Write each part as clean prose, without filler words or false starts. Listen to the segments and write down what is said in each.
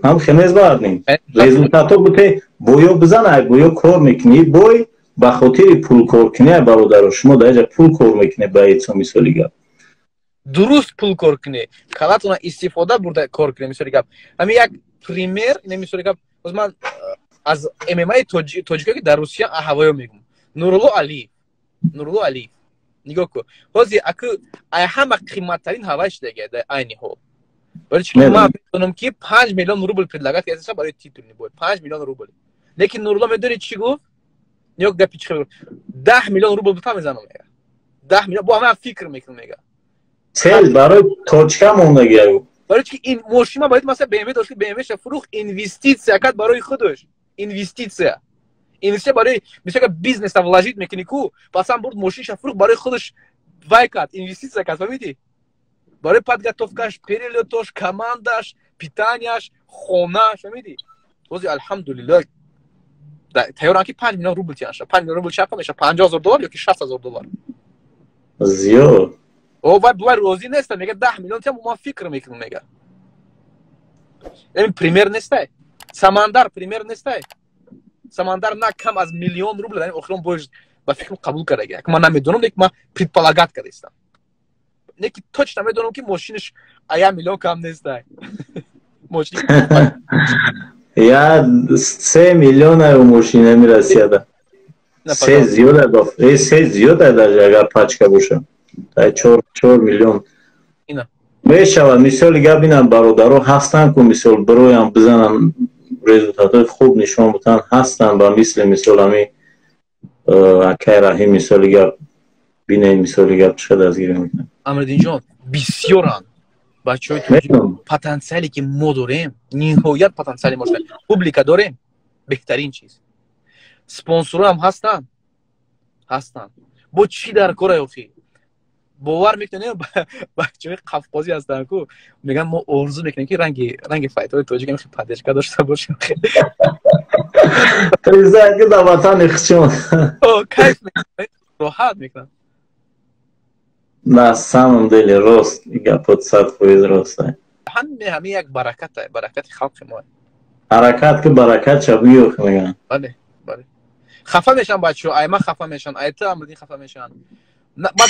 Ҳам хеле бардем. Результато буте боё бизан, ай боё кор мекунӣ, бой ба хотири пул кор кунӣ, ай бародаро, шумо дар ҷа пул кор мекунӣ ба ицо, мисоли гап. Дуруст пул кор кунӣ, калатона истифода бурда кор кунӣ, мисоли гап. Ҳамин як пример, ина мисоли гап, боз ман аз ММА тоҷико, ки дар Русия ҳавоё мегум. Нурулло Алиев, Нурулло Алиев. Нигоҳ кун. Ҳозир аку ай ҳама қиматтарин ҳавай шудага дар айни ҳол. Барои чӣ ман медонам, ки 5 миллион рубл предлагать кардаса барои титульный бой. 5 миллион рубл. Лекин Нурулло медонӣ чӣ гуфт? Нигоҳ, гапи чӣ гуфт? 10 миллион рубл бута мезанам, мега. 10 миллион, бо ҳама фикр мекунам, мега. Цел барои точка мондагиаю. Барои чӣ ин мошина бояд, масалан, BMW дошт, BMW ша фурӯхт, инвеститсия кард барои худаш. Инвеститсия. Инвеститсия барои мисол бизнеса вложить мекунӣ ку, пасан бурд мошинаша фурӯхт, барои худаш вай кард, инвеститсия кард, фаҳмидӣ? Барои подготовкаш, перелетош, командаш, питанияш, хонаш, фаҳмидӣ? Ҳозир, алҳамдулиллоҳ, тайёрам, ки 5 миллион рубл тиянша. 5 миллион рубл чақа меша? 50 ҳазор доллар ёки 60 ҳазор доллар. Зиёд. О, вай розӣ неста, мега, 10 миллион тиям, ман фикр мекунам, мега. Ин пример нестай? Самандар пример нестай? Самандар на кам аз миллион рубл дар охирон бош ба фикрам қабул кардаги. Ман намедонам, лекин ман предполагать кардастам. Неки точно медонам, ки мошинаш ая миллион кам нестай. Мошин Я 3 миллиона мошина ми Россияда. Се зиёда, се зиёда, даже агар пачка боша. 4 миллион. Мешавад, мисоли гап, инам бародаро ҳастанд ку, мисол, бироям бизананд, результатҳои хуб нишон бутанд, ҳастанд, ба мисли мисол ҳами акай Раҳим, мисоли гап, бинед, мисоли гап, чӣ қадр дастгирӣ мекунад. Амриддинҷон, бисёранд бачаҳои тоҷик. Потенсиале, ки мо дорем, ниҳоят потенсиали мо, публика дорем, беҳтарин чиз, спонсорам ҳастанд, ҳастанд. Бо чӣ дар кора охи? Бовар мекунед, бачаҳои қафқозӣ ҳастанд ку, мегӯянд, мо орзу мекунем, ки ранги файтҳои тоҷик ҳам поддержка дошта бошем. Призайки дар ватани хучон. Кайф, роҳат мекунанд. На самом деле рост гапот, 100% рост. Ҳаме ҳами як бараката, баракати халқи мо. Ҳаракат ки, баракат шаб миёх, мегӯянд. Бале, хафа мешаванд бачаҳо, ай ман хафа мешаванд, ай ту, Амриддин, хафа мешаванд. Баъд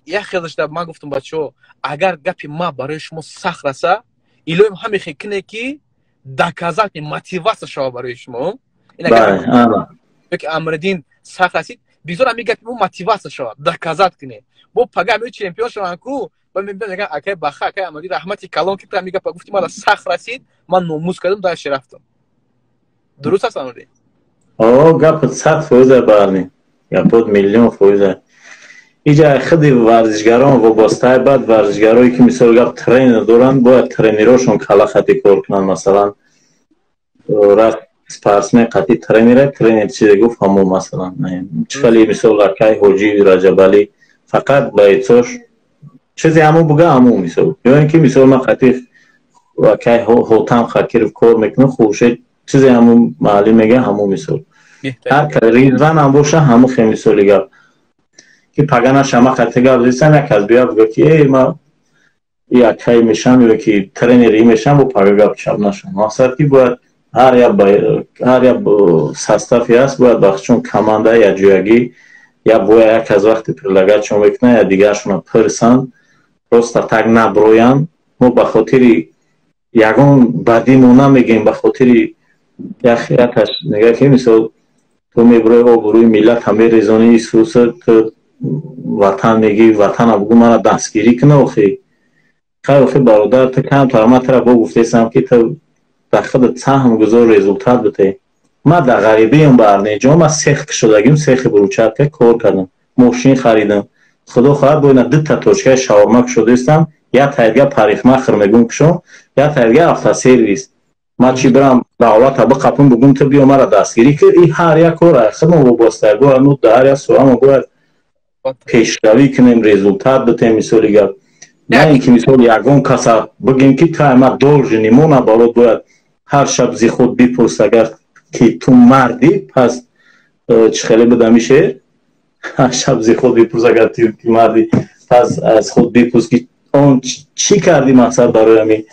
як хелашда ман гуфтам: бачаҳо, агар гапи ма барои шумо сахт раса, илоҳим ҳаме кине, ки доказать, мотивация шава барои шумо. Ки Амриддин сахт расид, бисёр ҳами гапи мо мотивация шава, доказать кунед. Бо пага ҳами чемпион шаванд ку, ба мегӯянд: акай Баха, акай Амриддин, раҳмати калон, ки ту ҳами гапа гуфти, мара сахт расид, ман номус кардам, дальше рафтам. Дуруст аст, Амриддин? О, гапот 100% барни, гапот миллион фоиза. Иҷа худи варзишгарон вобастаи, баъд варзишгарое, ки, мисол гап, тренер доранд, бояд тренерошон кала хати кор кунанд. Масалан, рафт спортсмен қати тренера, тренер чизе гуфт, ҳамон. Масалан, чӣ хеле, мисол, акай Ҳоҷи Раҷабалӣ фақат бойцош чизе ҳамон буга, ҳамон, мисол, ё ин ки, мисол, ман қати акай Ҳотам Хакиров кор мекунам, Хуршед чизе ҳамон маълим мега, ҳамон, мисол, ҳар Ризван ҳам боша, ҳамон хе, мисоли гап, ки пага нашама қати гап зистам, як аз бия буга, ки эй, ма якай мешам ё ки тренери мешам, бо пага гап чап нашам. Мақсад, ки бояд ҳар як составе ҳаст, бояд бахчун команда якҷоягӣ, я бояд як аз вақти предлагатшон мекунанд, я дигаршона пирсанд, просто так наброянд. Мо ба хотири ягон бадӣ мо намегем, ба хотири якаш мега, ки, мисол, ту меброи, обрӯи миллат ҳам мерезонӣ, исуса, ту ватан мегӣ, ватана бугу, мара дастгирӣ куна. Охи хай, охи, бародар, ту камтар, ман тара бо гуфтесам, ки ту дар худат саҳм гузор, результат бите. Ман дар ғарибиам, ба Арнеҷон, ман сех кушодагим, сехи брусчатка кор кардам, мошин харидам. Худо хоҳад, бо ина дута точкаи шаурма кушодаистам, як тайдга парикмахер мегум кушом, як тайдга автосервис. Ман чӣ бирам давлата биқапам, бугум, ту биё, мара дастгирӣ кир? И ҳар як кор худмо вобаста. Бояд мо дар ҳар як соҳамо бояд пешравӣ кунем, результат битем, мисоли гап, на ин ки, мисол, ягон каса бигем, ки ту ма должен. Мо наоборот бояд ҳар шаб зи худ бипурс, агар ки ту мардӣ, пас чӣ хеле буда мешер? Ҳар шаб зи худ бипурс, агар ту мардӣ, пас аз худ бипурс, ки он чӣ кардӣ, мақсад, барои ҳамин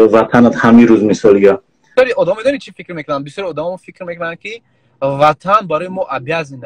ватанат ҳамин рӯз, мисоли гап. Бисёри одам, медонӣ, чӣ фикр мекунанд? Бисёри одамо фикр мекунанд, ки ватан барои мо обязан.